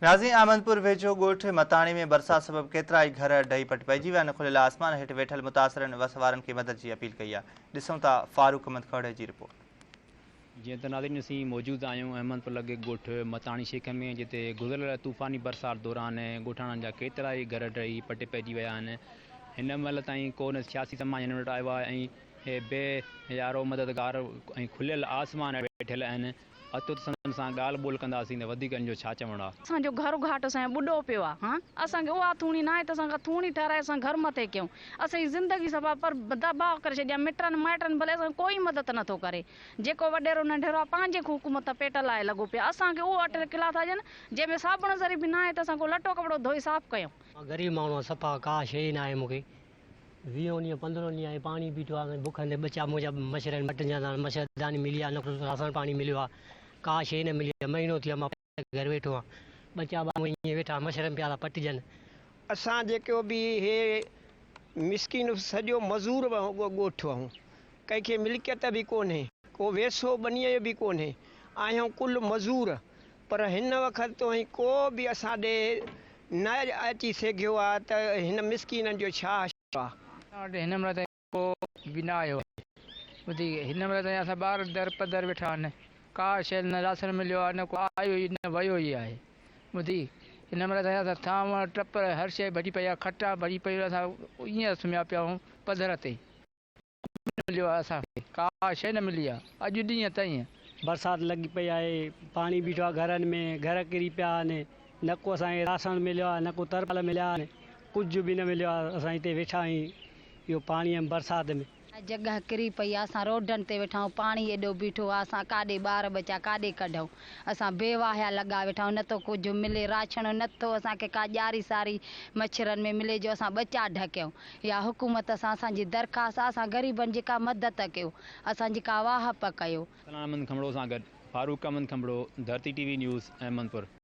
ناظرين احمدپور ويجهو ڳوٺ متاڻي ۾ برسات سبب ڪيترائي گهر ڊهي پٽ پئجي ويا آهن کليل آسمان هيٺ ويٺل متاثرن وس وارن کي مدد جي اپيل ڪئي آهي ڏسون ٿا فاروق احمد کهڙي جي رپورٽ. جيئن ته ناظرين اسين موجود آهيون احمدپور لڳ ڳوٺ متاڻي شيخ ۾ جتي گذريل طوفاني برسات دوران ڳوٺاڻن جا ڪيترائي گهر ڊهي پٽ پئجي ويا آهن هن مهل تائين ڪو نه سياسي سماج هنن وٽ آيو آهي ۽ بي يارو مددگار ۽ کليل آسمان هيٺ ويٺل آهن اچو ته سندن سان ڳالهه ٻولهه ڪنداسين ته وڌيڪ ان جو ڇا چوڻ آ. اسان جو گهر گهاٽ اسان جو ٻڏو پيو آ هان اسان کي اها ٿوڻي ناهي ته اسان ڪا ٿوڻي ٺهرائي اسان گهر مٿي ڪيون اسان جي زندگي صفا پر تباهه ڪري ڇڏي آ مٽن مائٽن ڀلي اسان کي ڪوئي مدد نٿو ڪري جيڪو وڏيرو ننڍيرو آ پنهنجي حڪومت پيٽ لاء لڳو پيو آ اسان کي اهو اٽل ڪلا ٿا ڏين جنهن ۾ صابڻ ذري به ناهي ته اسان ڪو لٽو ڪپڙو ڌوئي صاف ڪيون. مان غريب ماڻهو آهيان صفا ڪا شيء ناهي مون کي. ويهون ڏينهن پندرهون ڏينهن آهي پاڻي بيٺو آهي بکن تي ٻچا منهنجا مڇرن مٽجندا آهن مڇرداني ملي آهي نه ڪو راشن پاڻي مليو آهي ڪا شيء نه ملي آهي مهينو ٿي ويو آهي مان گهر ويٺو آهيان ٻچا ٻار ائين ويٺا مڇرن پيا ٿا پٽجن. اسان جيڪو به هي مسڪين سڄو مزور ڳوٺ آهون ڪنهن کي ملڪيت به ڪونهي ڪو ويسو ٻنيء جو به ڪونهي آهيون ڪل مزور پر هن وقت توهين ڪو به اسان ڏي نه اچي سگهيو آ ته هن مسڪينن جو ڇا حشر آ. اسان وٽ هن مهل تائين ڪو به نه آيو آهي. وڌيڪ هن مهل تائين اسان ٻار در پدر ويٺا آهن. ڪا شيء نه راشن مليو آهي نه ڪو آيو ئي نه ويو ئي آهي. وڌيڪ هن مهل تائين اسان ٿانو ٽپر هر شيء ڀري پئي آهي کٽا ڀري پيون اسان ائين سمهيا پيا آهيون پڌر تي. ڪجهه نه مليو آهي اسان کي ڪا شيء نه ملي آهي اڄ ڏينهن تائين. برسات لڳي پئي آهي پاڻي بيٺو آهي گهرن ۾ گهر ڪري پيا آهن نه ڪو اسان کي راشڻ مليو آهي نه ڪو ترپال مليا آهن ڪجهه به نه مليو آهي اسان هتي ويٺا آهيون اهو پاڻي ۽ برسات ۾. جڳهه ڪري پئي آهي اسان روڊن تي ويٺا آهيون پاڻي ايڏو بيٺو آهي اسان ڪاڏي ٻار ٻچا ڪاڏي ڪڍون اسان بي واهيا لڳا ويٺا آهيون نه ٿو ڪجهه ملي راشڻ نه ٿو اسان کي ڪا ڄاري ساري مڇرن ۾ ملي جو اسان ٻچا ڍڪيون يا حڪومت سان اسان جي درخواست آ اسان غريبن جي ڪا مدد ڪيو اسان جي ڪا واهپ ڪيو. سلام احمد کنڀڙو سان گڏ Farooq Ahmed Khanbhro, Dharti T V news, Ahmedpur.